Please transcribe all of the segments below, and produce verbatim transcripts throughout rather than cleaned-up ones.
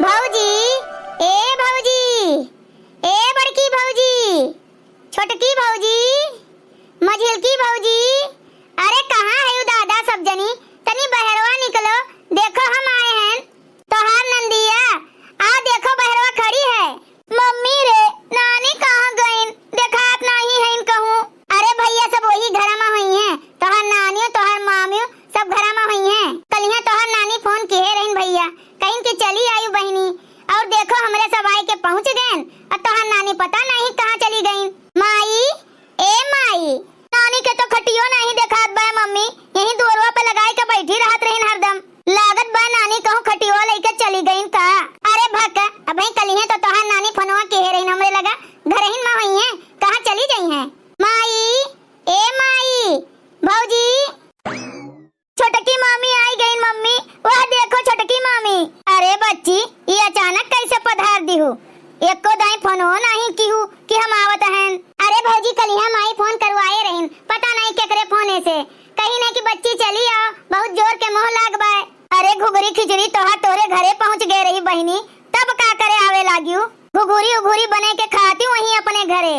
भौजी, ए भौजी, ए बड़की भौजी, छोटकी भौजी, मझिलकी भौजी, अरे कहाँ हयू दादा सब जनी? तनी बहरवा निकलो, देखो हम आए हैं, तोहार नंदिया, आ देखो बहरवा खड़ी है। मम्मी रे, नानी कहाँ गइन? देखात नाहीं हइन कहूँ। अरे भइया, सब वही घरा मा होइहैं, तोहार नानियो, तोहार मामियो सब घरा मा होइहैं। कलिहाँ तोहार नानी फोन किहे रहिन भइया, कहिन कि चली आयु बहिनी, और देखो हमरे सब आइके पहुँच गएन, और तोहार नानी पता नाहीं कहाँ चली गइन। माई, ए माई, नानी के तो खटियो नाहीं देखात बा मम्मी, यहीं दुअरवा पे लगाइके बैठी रहत रहिन हरदम। लागत बा नानी कहूँ खटियो लइके चली गइन का। अरे भक, अबहीं कलिहे तो तोहार नानी फोनवा किहे रहिन हमरे लगा, घरहिन मा होइहैं, कहाँ चली जइहैं? माई, ए माई, भौजी। छोटकी मामी आइ गइन मम्मी, वह देखो छोटकी मामी। अरे बच्ची, ई अचानक कइसे पधार दिहू? एक्को दाईं फोनवो नाहीं किहू कि हम आवत हन। अरे भौजी, कलिहा माई फोन करवाए रहिन, पता नाहीं केकरे फोने से। कहिन कि बच्ची चली आओ, बहुत जोर के मोह लाग बाय। अरे घुघरी खिचड़ी तोहार तोहरे घरे पहुँच गए रही बहिनी, तब का करे आवे लागियू? घुघरी उघुरी बने के खाती वहीं अपने घरे।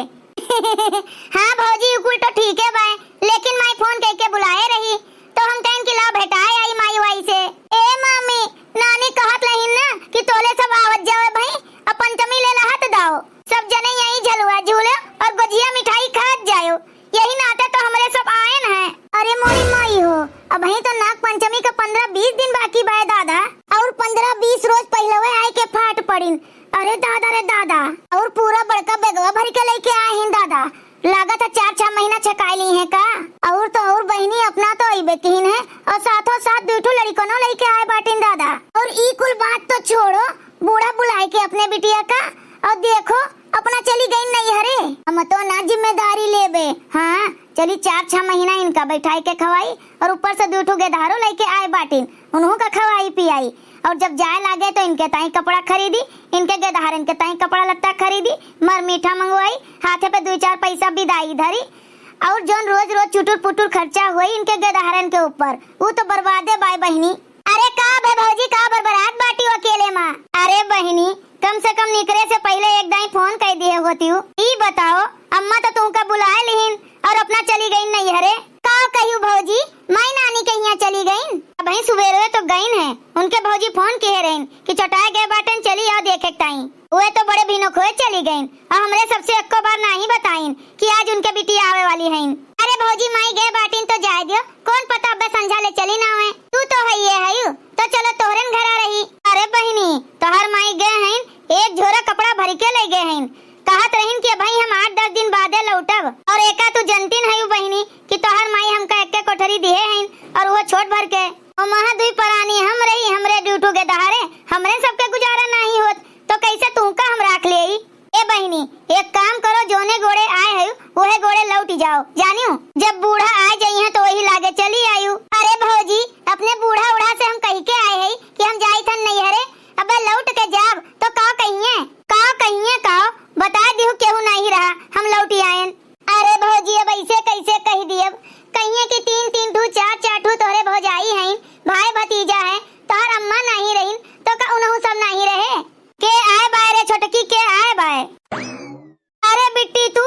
हाँ भौजी, उ कुल तो ठीके बाय, लेकिन माई फोन कइके बुलाए रही, तो हम कहेन कि लाओ भेटाए आई माई वाई से। ए मामी, नानी कहत रहिन ना कि तोले सब आवत जाओ भाई, अब पंचमी ले लहत दाओ, सब जने यहीं झलुआ झूलो और गुजिया मिठाई खात जायो, यही नाते तो हमरे सब आएन हैं। अरे मोरी माई हो, अबहीं तो नाग पंचमी का पन्द्रह बीस दिन बाकी बाय दादा, और पन्द्रह बीस रोज पहिलवे आइके फाट पड़िन। अरे दादा रे दादा, और पूरा बड़का बेगवा भरिके लइके आए हैं दादा। लागत है चार छह महीना छकाए लिहे का। और तो और बहिनी अपना तो अइबे किहिन है, और साथों साथ दुइ ठो लड़िकनो लइके आए बाटिन दादा। और ई कुल बात तो छोड़ो, बूढ़ा बुलाइके अपने बिटिया का, और देखो अपना चली गइन नइहरे। हम तो ना जिम्मेदारी लेबे। हाँ, चली चार छह महीना इनका बैठाइके खवाई, और ऊपर से दुइ ठो गेदहरो लइके आए बाटिन, उन्हों का खवाई पियाई। और जब जाए लागे तो इनके ताईं कपड़ा खरीदी, इनके गेदहरन के ताईं कपड़ा लत्ता खरीदी, मर मीठा मंगवाई, हाथे पे दुइ चार पैसा बिदाई धरी। और जौन रोज रोज चुटुर पुटुर खर्चा होई इनके गेदहरन के ऊपर, उ तो बर्बादे बाय बहिनी। अरे का भे भौजी, का बरबरात बाटिउ अकेले मा? अरे बहिनी, कम से कम निकरे से पहिले एक दाईं फोन कइ दिहे होतिउ। ई बताओ, अम्मा तो तुहका बुलाए लिहिन और अपना चली गइन नइहरे। का कहिउ भौजी, माई नानी के हियाँ चली गइन? अबहीं सुबेरवे तो गइन है, उनके भौजी फोन किहे रहिन कि चौटाए गए बाटेन, चली आओ देखे के ताईं। उहे तो बड़े भिनोखोए चली गइन, और हमरे सबसे एक्को बार नाहीं बताइन कि आज उनके बिटिया आवे वाली हइन। अरे भौजी, माई गए बाटिन तो जाए दियो, कौन पता अब्बे संझा ले चली ना आवे। तू तो हइये हइउ, तो चलो तोहरेन घरा रही। अरे बहिनी, तोहर माई गए हइन, एक झोरा कपड़ा भरिके लइ गए हइन, कहत रहिन कि अबहीं हम आठ दस दिन बादे लौटब। और एका तू जनतिन हइउ बहिनी कि तोहर माई हमका एक्के कोठरी दिहे हइन, और उहो छोट भर के। ओमहा दुइ परानी हम रही, हमरे दुइ ठो गेदहरे, हमरे सबके गुजारा नाहीं होत, तो कइसे तुहका हम राख लेई? ए बहिनी, एक काम करो, जौने गोड़े आए हइउ, उहे गोड़े लौटि जाओ, जानिउ? जब बूढ़ा आए जइहें तो वही लागे चली आइउ। अरे भौजी, अपने बूढ़ा उढ़ा से हम कहिके आए हई कि हम जाइत हन नइहरे, अबे लौट के जाब तो का कहिहें? का कहिहें का? बताए दिहु केहू नाहीं रहा, हम लौटि आएन। अरे भौजी, अब अइसे कइसे कहि दियब? कहिहें कि तीन तीन ठू, चार चार ठू तोहरे भौजाई हइन, भाई भतीजा हैं, तोहर अम्मा नाहीं रहिन, तो का उनहू सब नाहीं रहे? के आए बाय रे छोटकी, के आए बाय? अरे बिट्टी तू,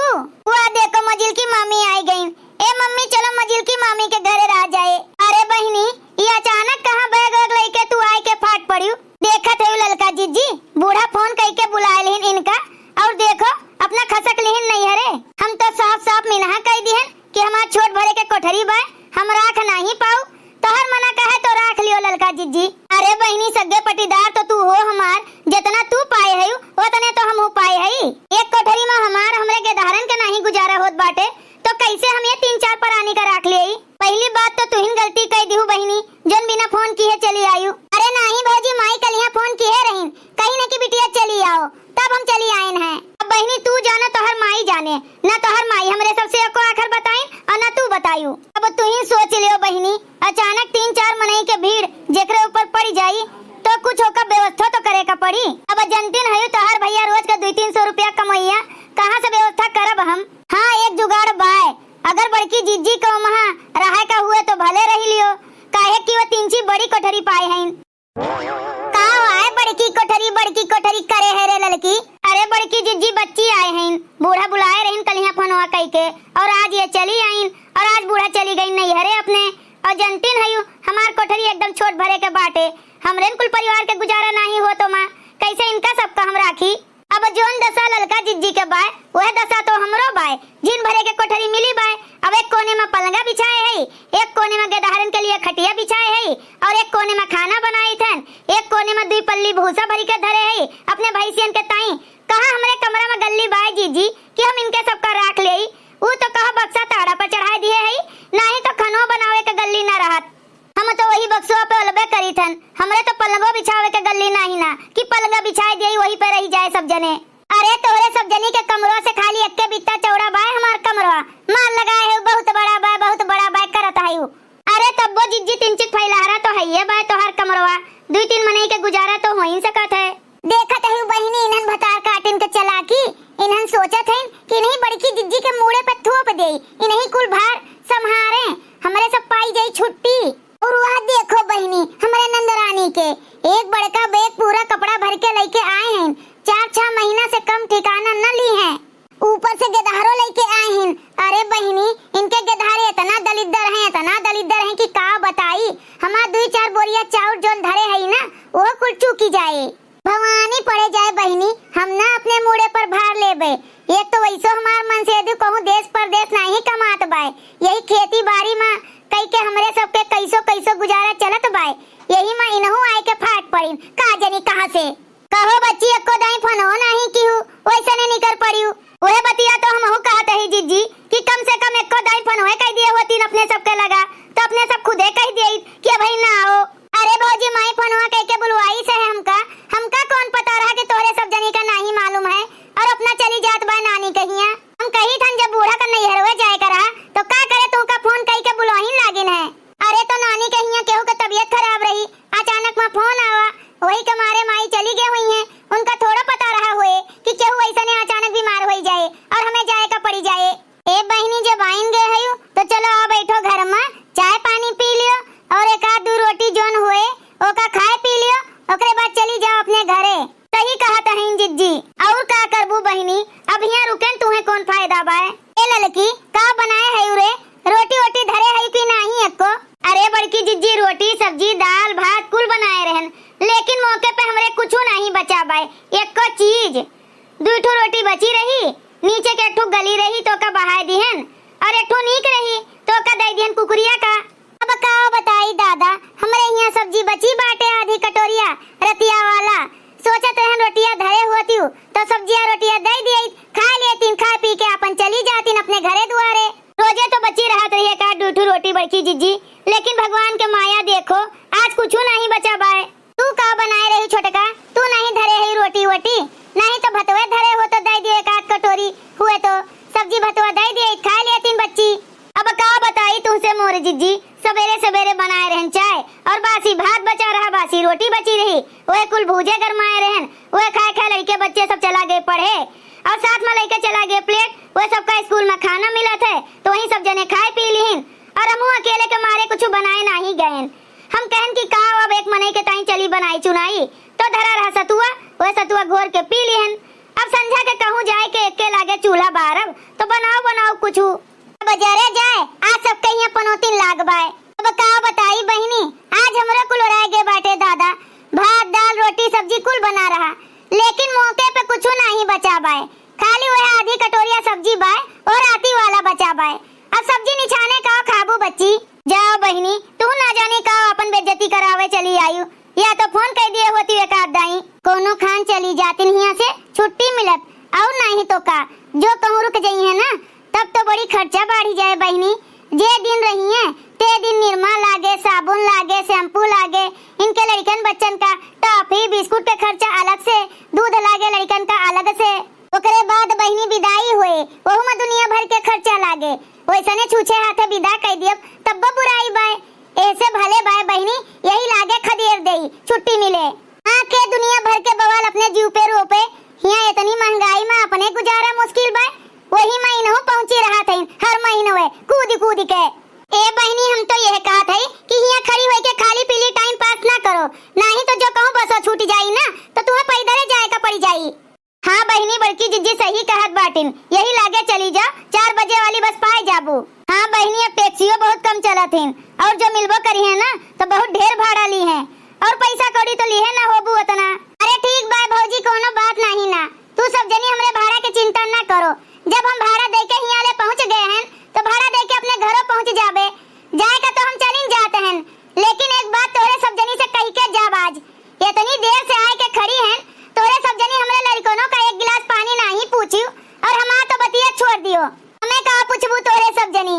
हुआ देखो मझिलकी मामी आइ गइन। ए मम्मी, चलो मझिलकी मामी के घरे रह जाए। अरे बहिनी, ई अचानक कहाँ बैग वैग लइके तू आइके फाट पड़िउ? देखत हइउ ललका जिज्जी, बूढ़ा फोन कइके बुलाए लिहिन इनका, और देखो, अपना खसक लिहिन नइहरे। हम तो साफ साफ मिनहा कहि दिहन कि हमार छोट भरे के कोठरी बाय, हम राख नाहीं पाउ। तोहर मना कहे तो राख लियो ललका जिज्जी। अरे बहिनी, सग्गे पटीदार तो तू हो हमार, जेतना तू पाए हइउ, ओतने तो हमहू पाए हई। एक कोठरी मा हमार, हमरे गेदहरन के नाहीं गुजारा होत बाटे, तो कइसे हम ये तीन चार परानी का राख लेई? पहिली बात तो तुहिन गलती कइ दिहु बहिनी, जौन बिना फोन किहे चली आइउ। अरे नाहीं भौजी, माई कलिहा फोन किहे रहिन, कहिन कि बिटिया चली आओ, तब हम चली आएन हैं। अब बहिनी तू जानो, तोहर माई जाने, ना तोहर माई हमरे सबसे एको आखर बताइन और ना तू बताइउ। अब तुहिन सोच लियो बहिनी, अचानक तीन चार मनई के भीड़ जेकरे ऊपर पड़ि जाई, तो कुछ ओकर व्यवस्था तो करे का पड़ी। अब जनतिन हइउ तोहर भइया रोज का दुइ तीन सौ रुपया कमइया, कहाँ से व्यवस्था करब हम? हाँ, एक जुगाड़ बाय, अगर बड़की जिज्जी के ओमहा रहइ का हुए तो भले रहि लियो, काहे कि वो तीन ची बड़ी कोठरी पाए हइन। का आए बड़की कोठरी ई बड़की कोठरी करे है रे ललकी? अरे बड़की जिज्जी, बच्ची आए हैं, बूढ़ा बुलाए रहिन कलिया फोनवा कई के, और आज ये चली आइन, और आज बूढ़ा चली गई नैहरे अपने। और जनतीन हयू, हमार कोठरी एकदम छोट भरे के बाटे, हमरेन कुल परिवार के गुजारा नाही हो तो माँ, कैसे इनका सबका हम राखी? अब जौन दशा ललका जिज्जी के बाय, वह दशा तो हमरो बाय। जिन भरे के कोठरी मिली बाय। अब एक कोने में पलंगा बिछाए है, एक कोने में गेदहरन के लिए खटिया बिछाए है, और एक कोने में खाना बनाई थन, एक कोने में दुई पल्ली भूसा भरी के धरे है अपने भैंसियन के ताई। कहाँ हमरे कमरा में गल्ली बाय जिज्जी कि हम इनके सबका राख लेई? ऊ तो कहा बक्सा ताड़ा पर चढ़ाए दिए है, नाही तो खनो बनावे के गल्ली ना रहत। हम तो वही बक्सवा पे अलबे करी थन, हमरे तो पलंगो बिछावे के गल्ली नाही ना कि पलंगा बिछाए दिए वही पे रही जाए सब जने। अरे तोहरे सब जनी के कमरो से खाली एक्के बित्ता चौड़ा बाय हमार कमरवा। मार लगाए है, बहुत बड़ा बाय, बहुत बड़ा बाय करत है उ। अरे तब्बो जिज्जी, तिनचिक फैलहरा तो हइये बाय तोहार कमरवा, दुई तीन मनई के गुजारा तो हो ही सकत है। देखत है बहिनी, इन्हन भतार काटिन के चलाकी, इन्हन सोचत हैं कि इन्हीं बड़की जिज्जी के मूड़े पे थोप दे, इन्हीं कुल भार संभारे, हमरे सब पाई जाई छुट्टी। और वह देखो बहिनी, हमरे नंदरानी के एक बड़का बैग पूरा कपड़ा भर के लइके आए हैं। चार छह महीना से कम ठिकाना न ली हैं। ऊपर से गेदहरो लइके आए हैं। अरे बहिनी, इनके गेदहरे इतना दलिद्दर हैं, इतना दलिद्दर हैं कि का बताई। हमार दुई चार बोरिया चाउर जौन धरे हई ना, वो कुल चूकी जाए। भवानी पड़े जाए बहिनी, हम ना अपने मूड़े पर भार लेबे। एक तो वैसो हमार मनसेधु कहूँ देश परदेश नाही कमात बाय, यही खेती बारी मा कई के हमरे सबके कैसो कैसो गुजारा चलत बाय। यही मा इनहू आए के फाट पड़िन, का जनी कहाँ से। कहो बच्ची, एको दाई फोनो नाही किहू, वैसने निकर पड़ियू। उहे बतिया तो हमहू कहत ही जिज्जी कि कम से कम एको दाई फोनवे कह दिए होतीन अपने सबके लगा, तो अपने सब खुदे कह दिए कि अबही ना आओ। अरे भौजी, माई फोनवा कह के बुलवाई से है हमका, हमका कौन पता रहा कि तोहरे सब जनी का नाही मालूम है और अपना चली जात बा नानी कहिया। हम कही थन जब बूढ़ा का नैहरवे जाए का रहा तो का करे तुमका फोन कह के बुलवाही लागिन है। अरे तो नानी कहिया केहू के तबीयत खराब रही, अचानक मा फोन आवा, वही के मारे माई चली गए हुई हैं। उनका थोड़ा पता रहा हुए कि केहू ऐसने अचानक बीमार होई जाए और हमें जाए का पड़ी जाए। ए बहिनी, जब आइन गए हयू तो चलो आ बैठो घर मा, चाय पानी पी लियो और एक आध दू रोटी जौन हुए ओका खाए पी लियो, ओकरे बाद चली जाओ अपने घरे। सही कहत हईन जिज्जी। और का करबू बहिनी, अब हियाँ रुकेन तुहे कौन फायदा बाय। ए ललकी, का बनाए हयू रे? रोटी वोटी धरे हयू कि नाही एको? अरे बड़की जिज्जी, रोटी सब्जी दाल भात कुल बनाए रहन, लेकिन मौके पे हमरे कुछू नाही बचा बाय, एको चीज। दुई ठो रोटी बची रही, नीचे के एक ठो गली रही तो का बहाए दिहन, और एक ठो नीक रही तो का दे दिहन कुकुरिया का। अब का बताई दादा, हमरे हियाँ सब्जी बची बाटे आधी कटोरिया रतिया वाला। सोचत रहन रोटिया धरे होतिउ तो सब्जिया रोटिया दे दिए, खा लेतिन, खा पी के आपन चली जातिन अपने घरे दुआरे। रोजे तो बची रहत रही एक आध दू ठो रोटी बड़की जिज्जी, लेकिन भगवान के माया देखो, आज कुछू नाही बचा बाय। तू का बनाए रही छोटका? तू नाही धरे हई रोटी वोटी? नाही तो भतवे धरे हो तो दे दिए एक आध कटोरी, हुए तो सब्जी भतवा दे दिए, खा लेतिन बच्ची। अब का बताई तुमसे मोर जिज्जी, सबेरे सबेरे बनाए रहन चाय और बासी भात बचा रहा, बासी रोटी बची रही, वह कुल भूजे गरमाए रहन, वह खाए खाए लइके बच्चे सब चला गए पढ़े और साथ मा लइके चला गए प्लेट, वह सबका स्कूल मा खाना मिलत है तो वही सब जने खाए पी लिहिन और हमहू अकेले के मारे कुछू बनाए नाही गएन। हम कहन कि का अब एक मनई के ताई चली बनाई चुनाई, तो धरा रहा सतुआ, वह सतुआ घोर के पी लिहन। अब संझा के कहूँ जाए के एक्के लागे चूल्हा बारब, तो बनाओ बनाओ कुछू। बजारे जाए, आज सबके हियाँ पनौतिन लाग बाय। अब का बताई बहिनी, आज हमरो कुल ओराए गे बाटे दादा। भात, दाल, रोटी, सब्जी कुल बना रहा, लेकिन मौके पे कुछू नाही बचा बाय। खाली वह आधी कटोरिया सब्जी बाय, और राती वाला बचा बाय। अब सब्जी निछाने का खाबू बच्ची? जाओ बहिनी, तू ना जाने का अपन बेइज्जती करावे चली आयु, या तो फोन कर दिए होती एक आध दाई। कोनो खान चली जातिन हियाँ से, छुट्टी मिलत, और नाही तो का, जो कहूँ रुक जइहैं ना, तब तो बड़ी खर्चा बाढ़ी जाए बहिनी। जे दिन रहिहैं, ते दिन निरमा लागे, साबुन लागे, शैम्पू लागे, इनके लड़िकन बच्चन का टॉफी, बिस्कुट के खर्चा अलग से, दूध लागे लड़िकन का अलग से। ओकरे बाद बहिनी बिदाई होए, ओहू में दुनिया भर के खर्चा लागे। वैसने छूछे हाथे बिदा कइ दियब, तब्बो बुराई बाय। एहसे भले बाय बहिनी, यही लागे खदेर देई, छुट्टी मिले। आके दुनिया भर के बवाल अपने जीव पे रोपे, हियाँ इतनी महंगाई में अपने गुजारा मुश्किल बाय, वही में इनहू पहुँची रहत हईन हर महीनवे कूद कूद के। ए बहिनी, हम तो यह कहत हई कि हियाँ खड़ी होइके खाली पीली टाइम पास ना करो, नाही तो जो कहूँ बसो छूट जाई ना, तो तुम्हें पैसा जिज्जी सही कहत बाटिन, यही लागे चली जाओ, चार बजे वाली बस पाए जाबू। हाँ बहिनी, अब टैक्सियो बहुत कम चलत हिन, और जो मिलबो करिहैं ना, तो बहुत ढेर भाड़ा लिहैं, और पैसा कौड़ी तो लिहे ना होबू उतना। अरे ठीक बा भौजी, कोनो बात नाहीं ना, तू सब जनी हमरे भाड़ा के चिंता ना करो। जब हम भाड़ा दे के हियाँ ले पहुँच गए हैं, तो भाड़ा दे के अपने घरों पहुँच जाबे। जाए का तो हम चलिन जात हैं, लेकिन एक बात तोहरे सब जनी से कहि के जाब आज। इतनी देर से आए के खड़ी हैं, तोहरे सब जनी हमरे लड़कनों का एक गिलास पानी नाहीं पूछियो, और हमार तो बतिया छोड़ दियो। हमें का पूछबू तोहरे सब जनी?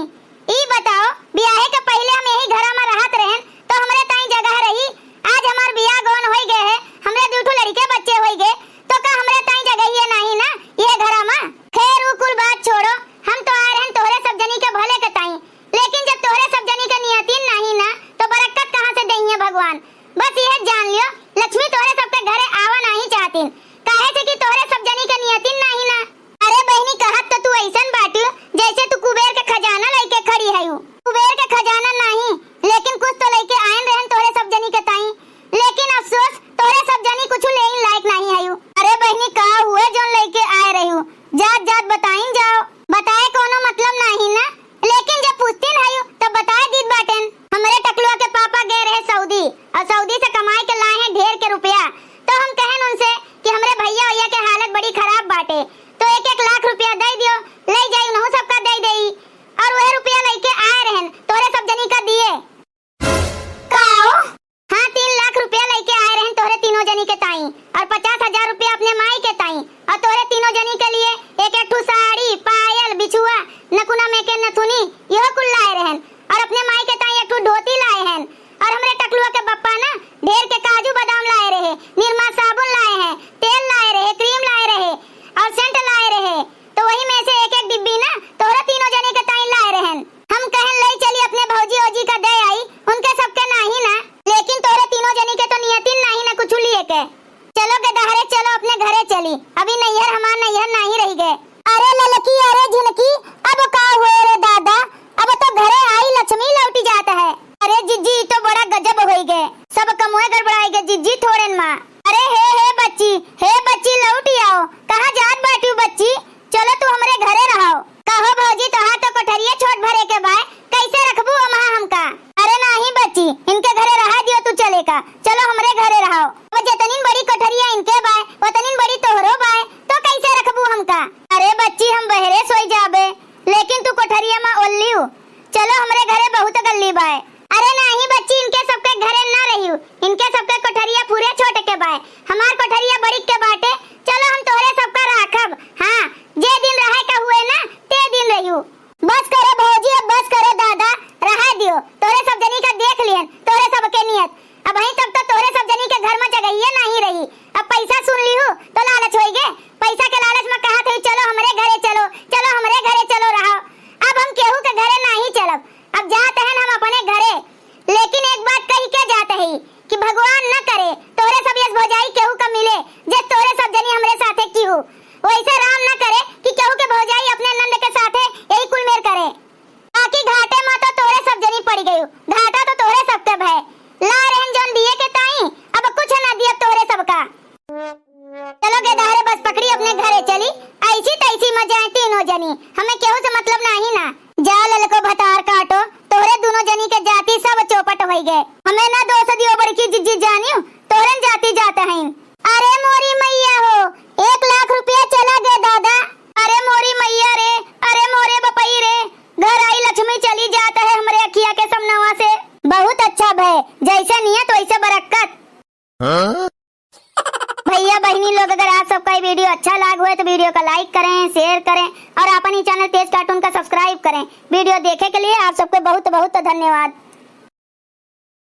ई बताओ, बियाहे के पहिले हम यही घरा में रहत रहेन, तो हमरे ताई जगह रही। आज हमार बियाह गौन होई गए है, हमरे दू ठो लड़के बच्चे होई गए, तो का हमरे ताई जगहिए नाहीं ना ये घरा में? खैर, ऊ कुल बात छोड़ो, हम तो आए रहेन तोहरे सब जनी के भले के ताई, लेकिन जब तोहरे सब जनी के नियतिन नाहीं ना, तो बरकत कहाँ से देइहैं भगवान? बस यह जान लियो, लक्ष्मी तोहरे सबके घरे आवा नाहीं चाहतिन, काहे से कि तोहरे सब जनी के नियतिन नाहीं ना। अरे बहिनी, कहत तो तू ऐसन बाटियो, जैसे तू कुबेर के खजाना लइके खड़ी हयू। कुबेर के खजाना नाहीं, लेकिन कुछ तो लइके आयन रहन तोहरे सब जनी के ताई। लेकिन अफसोस, तोहरे सब जनी कुछ लेइन लायक नाहीं हयू। अरे बहिनी, का हुए जौन लइके आए रहू? जात जात बताइन जाओ। बताए कोनो मतलब नाहीं ना, लेकिन जब पूछतिन हयू, तब बताए दीत बाटेन। हमरे टकलुआ के पापा गए रहे सऊदी, और सऊदी से कमाए के लाए हैं ढेर के रुपया। तो हम कहन उनसे कि हमरे भैया वैया के हालत बड़ी खराब बाटे, तो एक एक लाख रुपया दे दियो, ले जाई उन्हों सबका दे देई। और वह रुपया लइके आए रहन, तोहरे सब जनी का दिए। का हो? हाँ, तीन लाख रुपया लइके आए रहन तोहरे तीनों जनी के ताई, और पचास हजार रुपया अपने माई के ताई, और तोहरे तीनों जनी के लिए एक एक ठू साड़ी, पायल, बिछुआ, नकुना में के नथुनी, यह कुल लाए रहन। और अपने माई के ताई एक ठू धोती लाए हैं। और हमरे टकलुआ के बप्पा ना ढेर के काजू बादाम लाए रहे, निरमा साबुन लाए हैं, तेल लाए रहे, क्रीम लाए रहे, और सेंट लाए रहे। तो वही में से एक एक डिब्बी ना तोहरे तीनों जनी के ताई लाए रहन। हम कहन ले चली अपने भौजी ओजी का दे आई, उनके सबके नाहीं ना, लेकिन तोहरे तीनों जनी के तो नियतिन नाहीं ना कुछ लिए के। चलो गेदहरे, चलो अपने घरे चली, अभी नैहर हमार नैहर नाहीं रहि गए। अरे ललकी, अरे झिनकी, अब का हुए रे दादा, अब तो घरे आई लक्ष्मी लौटी जात है। अरे जिज्जी, ई तो बड़ा गजब होई गए, सब कमुए गड़बड़ाई गए जिज्जी, थोड़ेन मा। अरे हे, हे बच्ची, हे बच्ची, लौटी आओ, कहाँ जात बाटियो बच्ची? चलो तू हमरे घरे रहो। कहो भौजी, तोहार तो कोठरिया छोट भरे के बाय, कैसे रखबू ओमहा हमका? अरे नाहीं बच्ची, इनके घरे रहा दियो तू चले का, चलो हमरे घरे रहो। अब जतनीन बड़ी कोठरिया इनके बाय, ओतनीन बड़ी तोहरो बाय, तो कैसे रखबू हमका? अरे बच्ची, हम बहरे सोई जाबे, लेकिन तू कोठरिया मा ओल्लियो, चलो हमरे घरे बहुत गल्ली बाय। अरे नाहीं बच्ची, इनके सबके घरे ना रहियो, इनके सबके कोठरिया पूरे छोट के बाय, हमार कोठरिया बड़ी के बाटे, चलो हम तोहरे सबका राखब। हाँ, जे दिन रहे का हुए ना, ते दिन रहियो। बस करे भौजी, अब बस करे दादा, रहा दियो, तोहरे सब जनी का देख लिहन, तोहरे सबके नियत। अबहीं तक तो तोहरे सब जनी के घर मा जगहिए नाहीं रही, अब पैसा सुन लिहू तो लालच होई गे, पैसा के लालच मा कहत हई, "चलो हमरे घरे चलो, चलो हमरे घरे चलो रहो।" अब हम केहू के घरे नाहीं चलब, अब जात हन हम अपने घरे। लेकिन एक बात कहि के जात हई कि भगवान न करे तोहरे सब यस भौजाई केहू का मिले, जे तोहरे सब जनी हमरे साथे किहू। वैसे राम न करे कि केहू के भौजाई अपने नंद के साथे यही कुल मेर करे। बाकी घाटे मा तो तोहरे सब जनी पड़ी गयू, घाटा तो तोहरे सबके भय। ला रहन जौन दिए के ताई, अब कुछ ना दियब तोहरे सबका। चलो गेदहरे, बस पकड़ी, अपने घरे चली। ऐसी तैसी मा जाए तीनों जनी, हमें केहू से मतलब नाहीं ना। जा ललको भतार काटो, तोहरे दूनों जनी के जाति सब चौपट होई गए। हमें ना दोष दियो बड़की जिज्जी जानियो, तोहरन जाति जात हईन। अरे मोरी मैया हो, एक लाख रुपया चला गए दादा। अरे मोरी मैया रे, अरे मोरे बपई रे, घर आई लक्ष्मी चली जात है हमरे अखिया के समनवा से। बहुत अच्छा भय, जैसे नियत वैसे बरक्कत। हाँ? भैया बहिनी लोग, अगर आप सबका ये वीडियो अच्छा लाग हुए तो वीडियो का like करें, share करें और अपन ही चैनल तेज कार्टून का subscribe करें। वीडियो देखे के लिए आप सबको बहुत बहुत धन्यवाद।